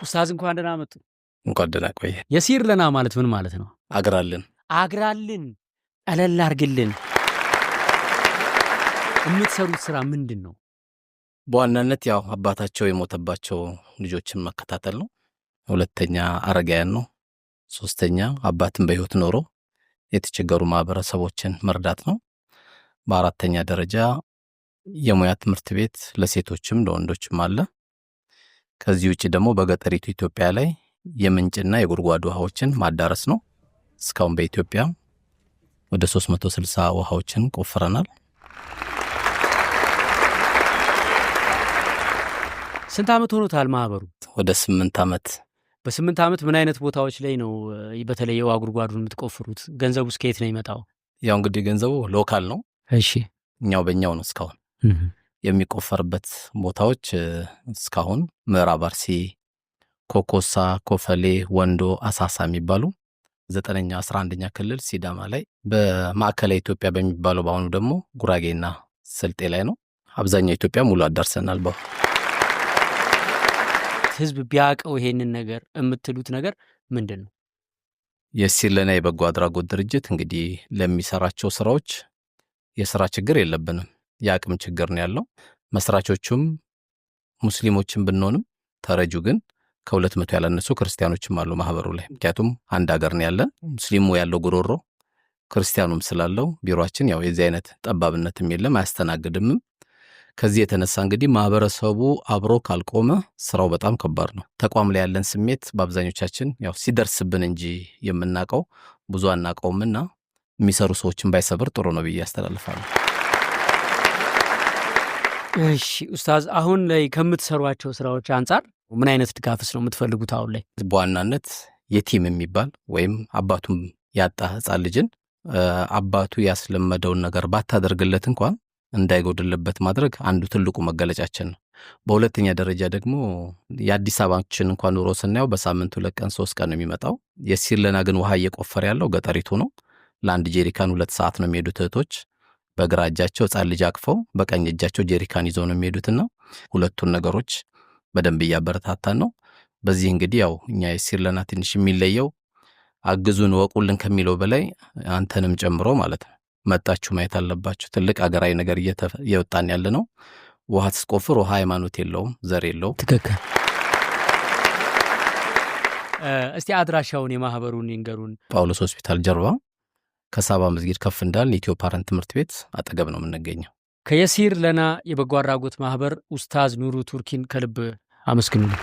ኡስታዝ እንኳን ደህና መጡ። እንኳን ደህና ቆየ። የሲር ለና ማለት ምን ማለት ነው? አግራልን። አግራልን፣ ቀለል አርግልን። የምትሰሩት ስራ ምንድን ነው? በዋናነት ያው አባታቸው የሞተባቸው ልጆችን መከታተል ነው። ሁለተኛ አረጋውያን ነው። ሶስተኛ አባትን በሕይወት ኖሮ የተቸገሩ ማህበረሰቦችን መርዳት ነው። በአራተኛ ደረጃ የሙያ ትምህርት ቤት ለሴቶችም ለወንዶችም አለ። ከዚህ ውጭ ደግሞ በገጠሪቱ ኢትዮጵያ ላይ የምንጭና የጉድጓድ ውሃዎችን ማዳረስ ነው። እስካሁን በኢትዮጵያ ወደ 360 ውሃዎችን ቆፍረናል። ስንት ዓመት ሆኖታል ማህበሩ? ወደ 8 ዓመት። በ8 ዓመት ምን አይነት ቦታዎች ላይ ነው በተለይ የውሃ ጉድጓዱን የምትቆፍሩት? ገንዘቡ ከየት ነው የሚመጣው? ያው እንግዲህ ገንዘቡ local ነው። እሺ። እኛው በእኛው ነው እስካሁን የሚቆፈርበት ቦታዎች። እስካሁን ምዕራብ አርሲ፣ ኮኮሳ፣ ኮፈሌ፣ ወንዶ፣ አሳሳ የሚባሉ 9ኛ 11ኛ ክልል ሲዳማ ላይ፣ በማዕከላዊ ኢትዮጵያ በሚባለው በአሁኑ ደግሞ ጉራጌና ስልጤ ላይ ነው። አብዛኛው ኢትዮጵያ ሙሉ አዳርሰናል። በአሁኑ ህዝብ ቢያውቀው ይሄንን ነገር የምትሉት ነገር ምንድን ነው? የሲር ለና የበጎ አድራጎት ድርጅት እንግዲህ ለሚሰራቸው ስራዎች የስራ ችግር የለብንም፣ የአቅም ችግር ነው ያለው። መስራቾቹም ሙስሊሞችን ብንሆንም ተረጁ ግን ከ200 ያላነሱ ክርስቲያኖችም አሉ ማህበሩ ላይ። ምክንያቱም አንድ ሀገር ነው ያለን። ሙስሊሙ ያለው ጉሮሮ ክርስቲያኑም ስላለው ቢሮአችን ያው የዚህ አይነት ጠባብነትም የለም፣ አያስተናግድምም። ከዚህ የተነሳ እንግዲህ ማህበረሰቡ አብሮ ካልቆመ ስራው በጣም ከባድ ነው። ተቋም ላይ ያለን ስሜት በአብዛኞቻችን ያው ሲደርስብን እንጂ የምናውቀው ብዙ አናውቀውምና የሚሰሩ ሰዎችን ባይሰብር ጥሩ ነው ብዬ አስተላልፋለሁ። እሺ ኡስታዝ፣ አሁን ላይ ከምትሰሯቸው ስራዎች አንጻር ምን አይነት ድጋፍስ ነው የምትፈልጉት አሁን ላይ? በዋናነት የቲም የሚባል ወይም አባቱን ያጣ ህፃን ልጅን አባቱ ያስለመደውን ነገር ባታደርግለት እንኳን እንዳይጎድልበት ማድረግ አንዱ ትልቁ መገለጫችን ነው። በሁለተኛ ደረጃ ደግሞ የአዲስ አበባችን እንኳን ኑሮ ስናየው በሳምንት 2 ቀን 3 ቀን ነው የሚመጣው። የሲር ለና ግን ውሃ እየቆፈረ ያለው ገጠሪቱ ነው። ለአንድ ጄሪካን 2 ሰዓት ነው የሚሄዱት እህቶች። በግራ እጃቸው ህፃን ልጅ አቅፈው በቀኝ እጃቸው ጄሪካን ይዘው ነው የሚሄዱትና ሁለቱን ነገሮች በደንብ እያበረታታን ነው። በዚህ እንግዲህ ያው እኛ የሲር ለና ትንሽ የሚለየው አግዙን ወቁልን ከሚለው በላይ አንተንም ጨምሮ ማለት ነው መጣችሁ ማየት አለባችሁ። ትልቅ አገራዊ ነገር እየወጣን ያለ ነው። ውሃ ስቆፍር ውሃ ሃይማኖት የለውም፣ ዘር የለውም። ትክክል። እስቲ አድራሻውን የማህበሩን ይንገሩን። ጳውሎስ ሆስፒታል ጀርባ ከሳባ መስጊድ ከፍ እንዳል ኢትዮ ፓረንት ትምህርት ቤት አጠገብ ነው የምንገኘው። ከየሲር ለና የበጎ አድራጎት ማህበር ኡስታዝ ኑሩ ቱርኪን ከልብ አመስግኑልኝ።